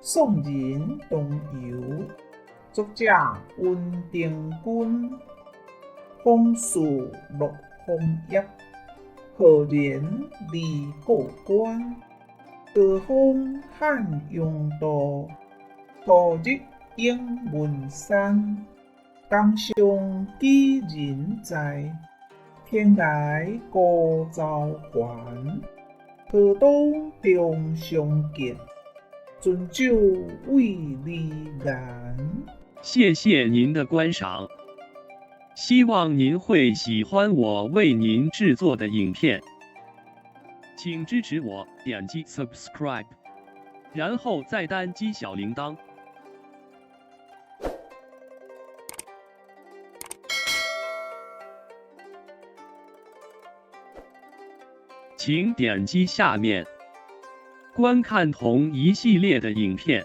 宋人东游，作者温庭筠。风似落红叶，浩然离故关。高风撼阳渡，初日影文山。江上几人在？天涯孤舟还。河东重相见，雋酒为离言。谢谢您的观赏，希望您会喜欢我为您制作的影片，请支持我点击 subscribe，然后再单击小铃铛。请点击下面观看同一系列的影片。